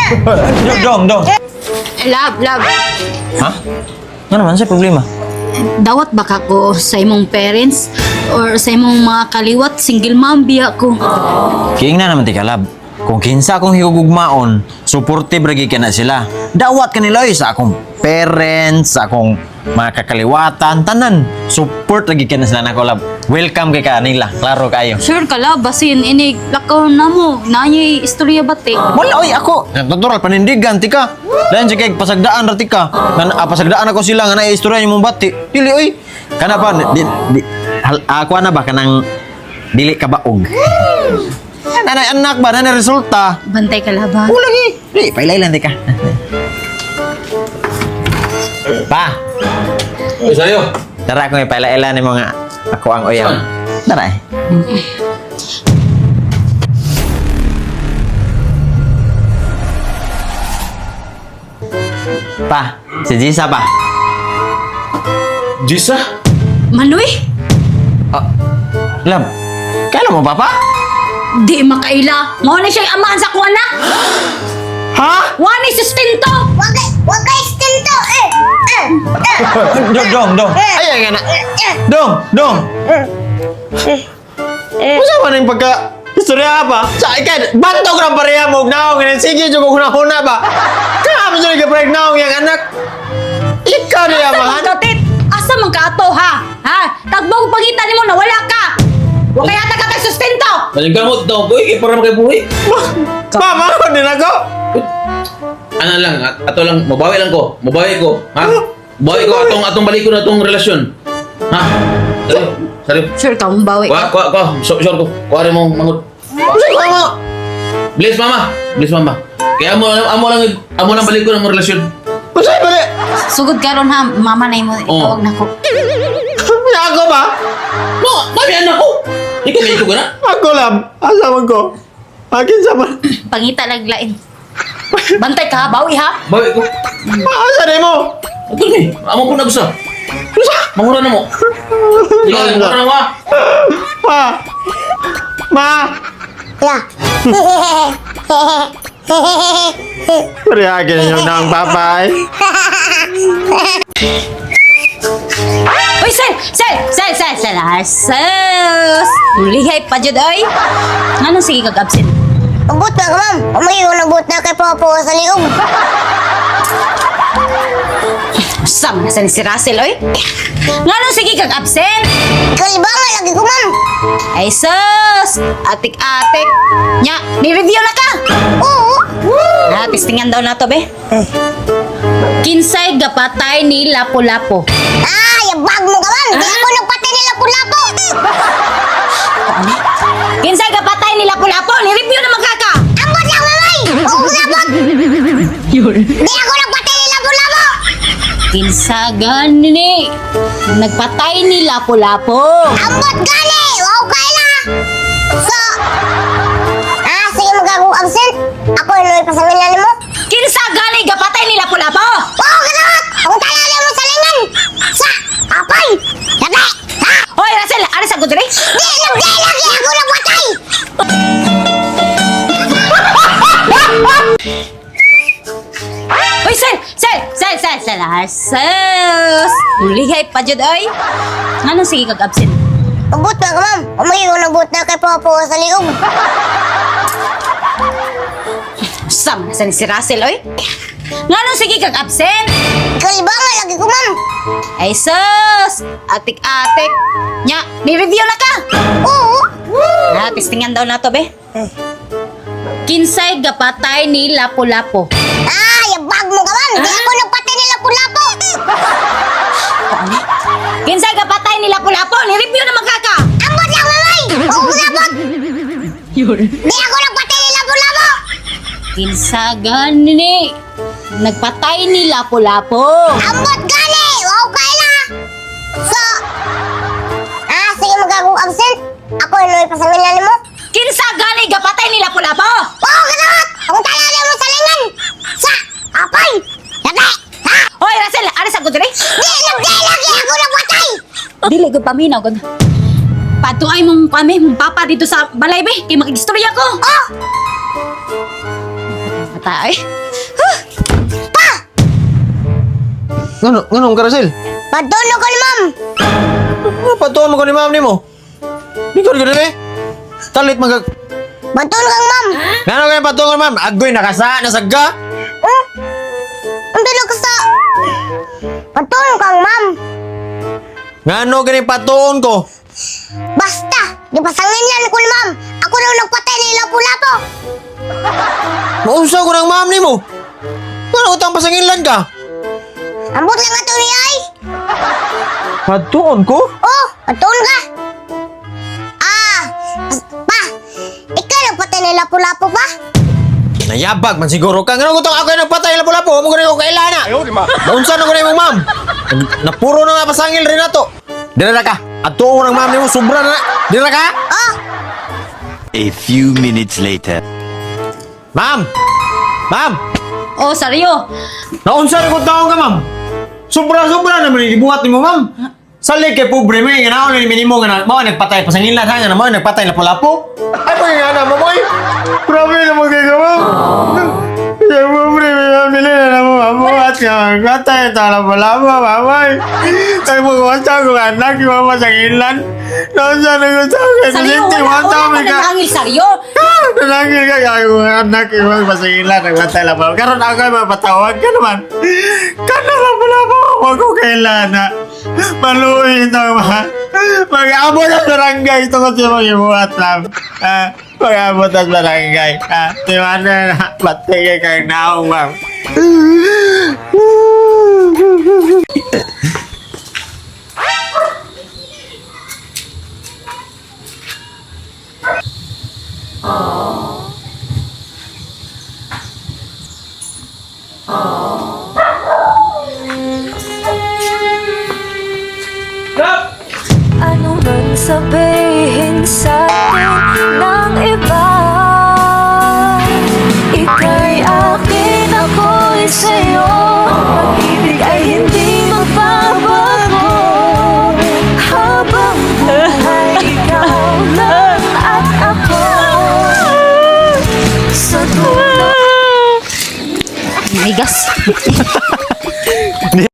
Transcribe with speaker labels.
Speaker 1: Dong, dong.
Speaker 2: Love, love.
Speaker 1: Ha? Ano naman sa problema?
Speaker 2: Dawat ba ka ko sa imong parents or sa imong mga kaliwat, single mom biya ko.
Speaker 1: Kiing na naman ti kalab. Kung kinsa akong higugmaon, supportive ra gyud ka na sila. Dawat kanila oy sa akong parents, sa akong mga kakaliwatan, tanan. Support ra gyud ka na sila nako lab. Welcome kay kanila. Klaro kayo.
Speaker 2: Sure ka love, basin inig lakaw na mo. Nanyay istorya ba te?
Speaker 1: Wala oy ako. Natural panindigan ti ka. Lain siya kay pasagdaan ra ti ka. Nan pasagdaan ako sila nga naa istorya imong bati. Dili oy. Kana pa di, di, hal, ako na ba kanang dili ka baog. Nanay anak ba nanay resulta.
Speaker 2: Bantay ka love ha?
Speaker 1: Oo lagi. Di pailay lang ti ka. Pa,
Speaker 3: Uy, sa'yo.
Speaker 1: tara akong ipailailan ni mga ako ang uyaw. Tara eh. Pa, si Jisa pa.
Speaker 3: Jisa?
Speaker 2: Manoy,
Speaker 1: Oh, love, kailan mo papa?
Speaker 2: di makaila. Mao na siyang amahan sa akong anak.
Speaker 1: Ha?
Speaker 2: Wa ni sustento.
Speaker 4: Wa kay stinto eh. Eh. Eh.
Speaker 1: Dong, dong, dong. Ay, ay, na. Dong, dong. Unsa man yung pagka istorya pa? Sa ikay bantog ra pareha mo naong ngene sige jud ko huna-huna ba. Kamo jud ka preg naong yang anak. Ikaw na
Speaker 2: Asa man
Speaker 1: yamahan.
Speaker 2: ka, tit? Asa man ka ato ha? Ha? Tagbong pangita nimo na wala ka. Wa kaya ta ka kay sustento.
Speaker 3: Maningkamot daw ko, eh, para makabuhi.
Speaker 1: Mama ko din ako.
Speaker 3: Ano lang, ato lang, mabawi lang ko. Mabawi ko, ha? Mabawi ko, atong, atong balik ko na atong relasyon. Ha? Sa'yo, sa'yo.
Speaker 2: Sure ka mong bawi.
Speaker 3: Kuha, kuha, kuha. So, sure ko. Kuha rin mong mangut.
Speaker 1: Unsa ka mo?
Speaker 3: Bless mama. Bless mama. Kaya amo lang balik ko na mong relasyon.
Speaker 1: Unsa ba ni?
Speaker 2: Sugod karon ha, mama na imo
Speaker 3: Oo.
Speaker 2: itawag nako.
Speaker 1: Ako ba?
Speaker 3: No, mami anak ko. Ikaw may ikaw ka na.
Speaker 1: Ako lang. Asa man ko? Akin sa man.
Speaker 2: Pangita laglain. Bantay ka ha, bawi ha.
Speaker 3: Bawi ko.
Speaker 1: Asa ni mo?
Speaker 3: Ato ni, amo po na gusto. Mangura na mo. Ikaw, mangura na mo ha.
Speaker 1: Ma. Ma.
Speaker 4: Ya.
Speaker 1: Pareha ninyo ng papay.
Speaker 2: Uy, sel! Sel! Sel! Sel! Sel! Ah, sus! Lihay pa jud oy. Nganong sige kag absent?
Speaker 4: Abot na ka ma'am. Umay ko nabot na kay Popo sa liog.
Speaker 2: Usam na sa ni si Russell oy. Nganong sige kag absent?
Speaker 4: Kalibangan lagi ko ma'am.
Speaker 2: Ay sus! Atik-atik. Nya, ni-review na ka.
Speaker 4: Oo.
Speaker 2: Ah, testingan daw na to be. Kinsay gapatay ni Lapu-Lapu.
Speaker 4: Ah, yabag mo ka ma'am. Di ako nagpatay nila lapu-lapo.
Speaker 2: Kinsay gapatay ni Lapu-Lapu? Ni-review naman ka ka.
Speaker 4: Ambot lang mamay. Oo labot. Di ako nagpatay nila lapu-lapo.
Speaker 2: Kinsa gani nagpatay ni Lapu-Lapu.
Speaker 4: Ambot gani. Wow kaila. So, ah, sige magagong absent. Ako yung pasangilan mo.
Speaker 2: Kinsa gani gapatay ni Lapu-Lapu?
Speaker 4: Oo, kasawat! Ang talala mo sa lingan! Sa! Apay! Sabi! Ha?
Speaker 2: Hoy, Russell, ano sa gudri?
Speaker 4: Di! Nagdi lagi ako nagpatay!
Speaker 2: Hoy, sel! Sel! Sel! Sel! Sel! Ah, sus! Lihay pa jud oy. Nganong sige kag absent?
Speaker 4: Abot na ka ma'am. Umay ko nabot na kay Popo sa liog.
Speaker 2: Usam na sa ni si Russell oy. Nganong sige kag absent?
Speaker 4: Kalibangan lagi ko ma'am.
Speaker 2: Ay sus! Atik-atik. Nya, ni-review na ka.
Speaker 4: Oo.
Speaker 2: Ah, testingan daw na to be. Kinsay gapatay ni Lapu-Lapu.
Speaker 4: Ah, yabag mo ka ma'am. Di ako nagpatay nila lapu-lapo.
Speaker 2: Kinsay gapatay ni Lapu-Lapu? Ni-review naman ka ka.
Speaker 4: Ambot lang mamay! Oo, labot! Di ako nagpatay nila lapu-lapo!
Speaker 2: Kinsa gani nagpatay ni Lapu-Lapu.
Speaker 4: Ambot gani! Wow kaila! So, ah, sige magagong absent. Ako yung pasangilan mo.
Speaker 2: Kinsa gani gapatay ni Lapu-Lapu?
Speaker 4: Oo, kasawat! Ang talala mo sa lingan! Sa! Apay! Sabi! Ha?
Speaker 2: Hoy, Russell, ano sa gudri?
Speaker 4: Di! Nagdi lagi ako nagpatay!
Speaker 2: Dili gud paminaw gud. Patuay mong kami, mong papa dito sa balay be, kay makigistorya ko.
Speaker 4: Oh!
Speaker 2: bata ay.
Speaker 1: Ngano ka, Russell?
Speaker 4: Patuno ko ni ma'am.
Speaker 1: Ano patuon mo ko ni ma'am nimo? Di ko gud eh. Talit mag
Speaker 4: Patuno kang ma'am.
Speaker 1: Ngano kay patuon ko ni ma'am? Agoy nakasa nasagga.
Speaker 4: Oh? Ang dalo ka sa... Patuno kang ma'am.
Speaker 1: Ngano gani patuon ko?
Speaker 4: Basta, di pasanginlan ko ni ma'am. Ako daw nagpatay ni Lapu-Lapu.
Speaker 1: Maunsa ko ng ma'am nimo. Ngano utang pasanginlan ka?
Speaker 4: Ambot lang ato ni ay.
Speaker 1: Patuon ko?
Speaker 4: Oh, patuon ka. Ah, pa. Ikaw nagpatay ni Lapu-Lapu pa?
Speaker 1: Nayabag man siguro ka. Ngano gutong ako nagpatay lapu-lapu? Mo gani ko kailana. Maunsa na ko na imong ma'am. Napuro na nga pasangil rin nato. Dira na ka. Atuon ko ng ma'am nimo sobra na. Dira ka.
Speaker 4: Oh,
Speaker 5: A few minutes later.
Speaker 1: Ma'am. Ma'am.
Speaker 2: Oh, Saryo.
Speaker 1: Naunsa na ko taong ka, ma'am. Sobra-sobra naman yung gibuhat nimo, ma'am. Sali kay pobre mo, nga naon ni minimo nga na, mao nagpatay pasanginlan ha, nga na mao nagpatay lapu-lapu. Ay pa nga na mo, boy. Grabe na mo kay ka, ma'am. Ya pobre mi ma'am nila na mo mabuhat nga magpatay ta lapu-lapu, ma'am. Ay mo ko sa ko anak mama sa inlan. Naunsa na ko taong kay
Speaker 2: Saryo,
Speaker 1: Sinti,
Speaker 2: wala,
Speaker 1: wala
Speaker 2: wala
Speaker 1: mi
Speaker 2: pa
Speaker 1: ka.
Speaker 2: nangangil, Saryo.
Speaker 1: Nalangil ka kaya kung anak iwan pasangilan nagpatay lapu. Karon ako ay mapatawag ka naman. Kana lapu-lapu wag ko kailan na. Maluhin ito ma. Mag-abot ang barangay tungkol sa mga ibuhat lang. Ah, mag-abot ang barangay. Ah, di ba na na patigay kang naong ma'am.
Speaker 6: Ano man sabihin sa'kin ng iba, ika'y akin, ako'y sa'yo. Pag-ibig ay hindi magbabago. Habang buhay, ikaw lang at ako. Sa dulo
Speaker 2: May gas.